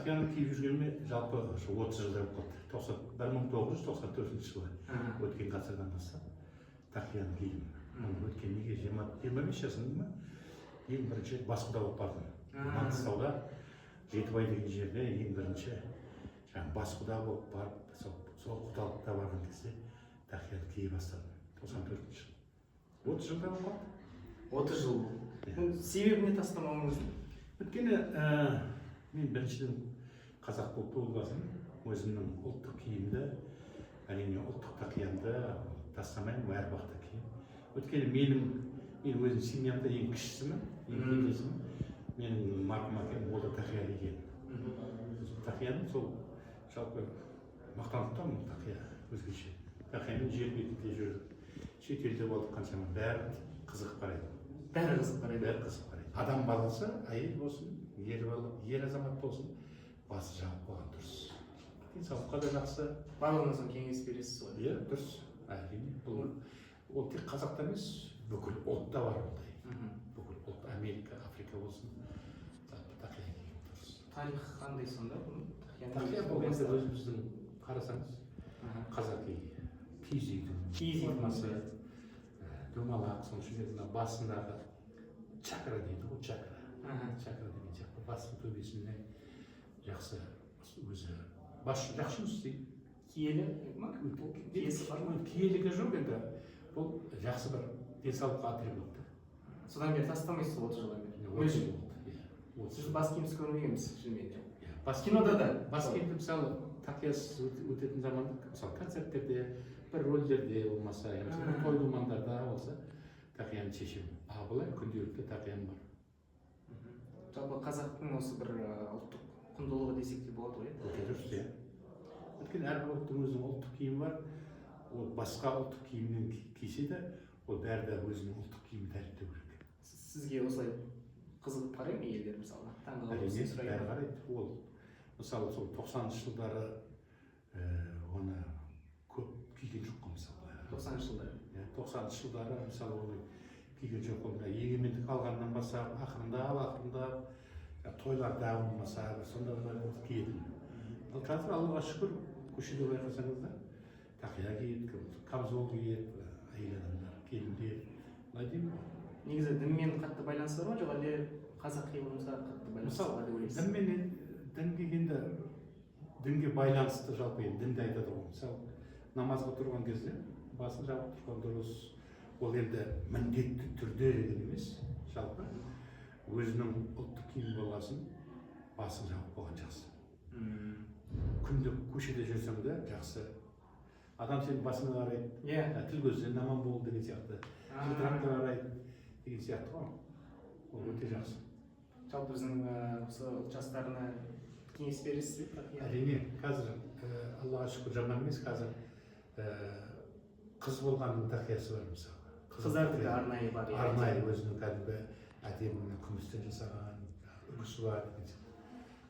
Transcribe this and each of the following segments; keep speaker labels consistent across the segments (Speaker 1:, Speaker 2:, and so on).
Speaker 1: Тақияны киіп жүргеніме жалпы ошо 30 жылдай болып қалды. 1994 жылы, өткен ғасырдан бастап тақияны кидім. Өткен неге 25 жасымда ма, ең бірінші рет бас құда болып бардым. Маңғыстауда, Жетібай деген жерде ең бірінші жаңағы бас құда болып барып, сол құдалықта барған кезде тақияны кие бастадым. 94 жылы, 30 жылдай болып қалды.
Speaker 2: 30 жыл.
Speaker 1: Иә.
Speaker 2: Бұл себебі не тастамауыңыздың?
Speaker 1: Өйткені мен біріншіден қазақ болып туылған, өзімнің ұлттық киімді, әрине, ұлттық тақиямды тастамаймын, әр уақытта киемін. Өйткені мен өзім семьямда ең кішісімін, ең кенжесімін. Менің марқұм әкем, ол да тақия киген. Тақияны сол жалпы мақтанып тұрамын. Тақия өзгеше, тақиямен жер бетінде жүрдік, шетелде болдық қаншама, бәрі қызығып қарайды.
Speaker 2: Бәрі қызық қарайды.
Speaker 1: Бәрі қызық қарайды. Адам баласы, әйел болсын, ер бала, ер азамат болсын, басы жабық болған дұрыс, денсаулыққа да жақсы.
Speaker 2: Барлығына соны кеңес бересіз ғой?
Speaker 1: Иә, дұрыс, әрине. Бұл ол тек қазақта емес, бүкіл ұлтта бар ондай. Бүкіл ұлт, Америка, Африка болсын, жалпы тақия киген дұрыс.
Speaker 2: Тарих қандай сонда бұның, тақияның?
Speaker 1: Тақия бұл енді өзіміздің, қарасаңыз, қазақи киіз үйдің
Speaker 2: Киіз үйдің.
Speaker 1: формасы, домалақ. Соның ішінде мына басындағы чакра дейді ғой, чакра. Чакра деген сияқты бастың төбесіне жақсы, өзі бас жақсы жұмыс істейді.
Speaker 2: Киелі ма? Киесі бар ма?
Speaker 1: Киелігі жоқ енді, бұл жақсы бір денсаулыққа атрибут та.
Speaker 2: Содан бері тастамайсыз ғой, 30 жылдан бері?
Speaker 1: 30 жыл болды, иә, 30
Speaker 2: Сіз
Speaker 1: жыл.
Speaker 2: бас киімсіз көрмегенбіз шынымен де.
Speaker 1: Иә, бас
Speaker 2: Кинода да.
Speaker 1: Бас киімді, мысалы, тақиясыз өтетін заманда, мысалы, концерттерде, бір рөлдерде болмаса, я болмаса бір той думандарда болса, тақияны шешемін, а былай күнделікті тақиям бар.
Speaker 2: Жалпы қазақтың осы бір ұлттық құндылығы десек те болады ғой, иә?
Speaker 1: Өте дұрыс, иә. Өйткені әрбір ұлттың өзінің ұлттық киімі бар. Ол басқа ұлттық киімнен кисе де, ол бәрі де өзінің ұлттық киімін дәріптеу керек.
Speaker 2: Сізге осылай қызығып қарай ма елдер, мысалы, таңғалып
Speaker 1: Әрине,
Speaker 2: сұрай
Speaker 1: бәрі
Speaker 2: ма?
Speaker 1: қарайды. Ол, мысалы, сол 90-жылдары оны көп киген жоқ қой, мысалы.
Speaker 2: 90-жылдары.
Speaker 1: Иә, 90-жылдары, мысалы, оны киген жоқ қой. Мына егемендік алғаннан бастап ақырындап ақырындап тойларда болмаса, бір сондайлар киетін. Ал қазір, Аллаға шүкір, көшеде байқасаңыз да, тақия киеді, камзол киеді әйел адамдар, келіндер. Былай деймін ғой.
Speaker 2: Негізі дінмен қатты байланысы бар ма, жоқ әлде қазақилығымызға қатты байланысы
Speaker 1: Мысалы,
Speaker 2: бар деп ойлайсыз?
Speaker 1: Дінменен, дін дегенде, дінге байланысты жалпы енді дінде айтады ғой, мысалы, намазға тұрған кезде басын жауып тұрған дұрыс. Ол енді міндетті түрде деген емес, жалпы өзінің ұлттық киім болғасын, басын жауып қойған жақсы. Күнде көшеде жүрсең де жақсы, адам сенің басыңа қарайды, тіл көзден аман бол деген сияқты, жылтырақтар қарайды деген сияқты ғой. Ол өте жақсы.
Speaker 2: Жалпы біздің осы ұлт жастарына кеңес бересіз бе, тақия?
Speaker 1: Әрине. Қазір Аллаға шүкір, жаман емес, қазір қыз болғанның тақиясы бар, мысалы.
Speaker 2: Қыздардікі арнайы бар, иә?
Speaker 1: Арнайы өзінің кәдімгі әдемі күмістен жасаған үкісі бар деген сияқты.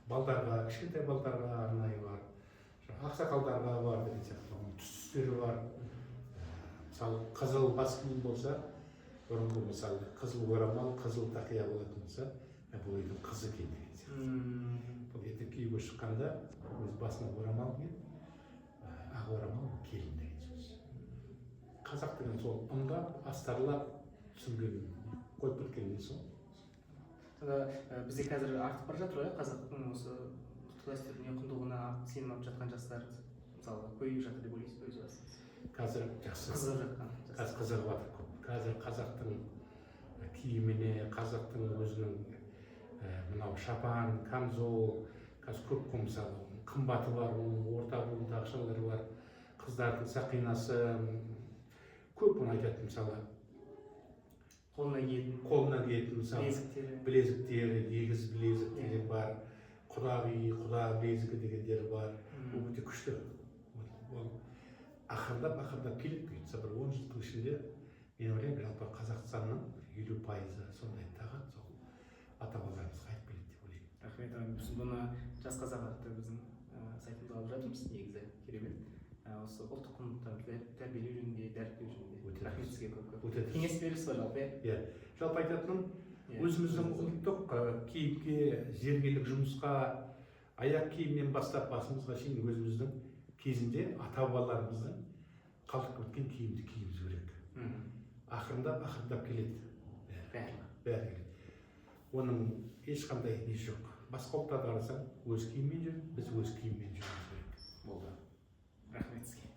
Speaker 1: Балдарға, кішкентай балдарға арнайы бар, жаңағы ақсақалдарға бар деген сияқты. Оның түстері бар. Мысалы, қызыл бас киім болса, бұрынғы, мысалы, қызыл орамал, қызыл тақия болатын болса, бұл үйдің қызы екен деген сияқты. Бұл ертең күйеуге шыққанда өз басына орамал киеді, ақ орамал, келін деген сөз. Қазақ деген сол ымдап, астарлап түсінген, қойып кеткен несі ғой.
Speaker 2: Сонда бізде қазір артып бара жатыр ғой, иә, қазақтың осы ұлттық дәстүріне, құндылығына сенім артып жатқан жастар, мысалы, көбейіп жатыр деп ойлайсыз ба өз басыңыз?
Speaker 1: Қазір жақсы.
Speaker 2: Қызығып жатқан жастар.
Speaker 1: Қазір қызығып жатыр көп. Қазір қазақтың киіміне, қазақтың өзінің мынау шапан, камзол қазір көп қой. Мысалы, қымбаты бар, оның орта буынды ақшалары бар, қыздардың сақинасы көп. Оны айтады, мысалы,
Speaker 2: қолына киетін
Speaker 1: қолына киетін, мысалы,
Speaker 2: білезіктері.
Speaker 1: Білезіктері, егіз білезік деген бар, құдағи, құда білезігі дегендері бар. Ол өте күшті. Ол ақырындап ақырындап келеді. Бұйыртса, бір 10 жылдың ішінде, мен ойлаймын, жалпы Қазақстанның бір 50%-ы сондай тағады, сол ата бабаларымыз қайтып келеді деп ойлаймын.
Speaker 2: Рахмет, ағай. Біз бұны «Жас қазақ» атты біздің сайтымызға алып жатырмыз. Негізі керемет. Осы ұлттық құндылықтарды тәрбиелеу жөнінде, дәріптеу жөнінде.
Speaker 1: Өте
Speaker 2: Рахмет
Speaker 1: дұрыс.
Speaker 2: сізге көп көп.
Speaker 1: Өте дұрыс.
Speaker 2: Кеңес бересіз ғой жалпы, иә?
Speaker 1: Иә, жалпы айтатыным,
Speaker 2: Иә.
Speaker 1: өзіміздің ұлттық киімге, зергерлік жұмысқа Аяқ киімнен бастап басымызға шейін өзіміздің кезінде ата бабаларымыздың қалдырып кеткен киімді киюіміз керек. Ақырындап ақырындап келеді бәрі.
Speaker 2: Барлығы.
Speaker 1: Бәрі келеді, оның ешқандай несі жоқ. Басқа ұлттарды қарасаң, өз киіммен жүр, біз өз киіммен жүруіміз керек болды.
Speaker 2: Рахмет сізге.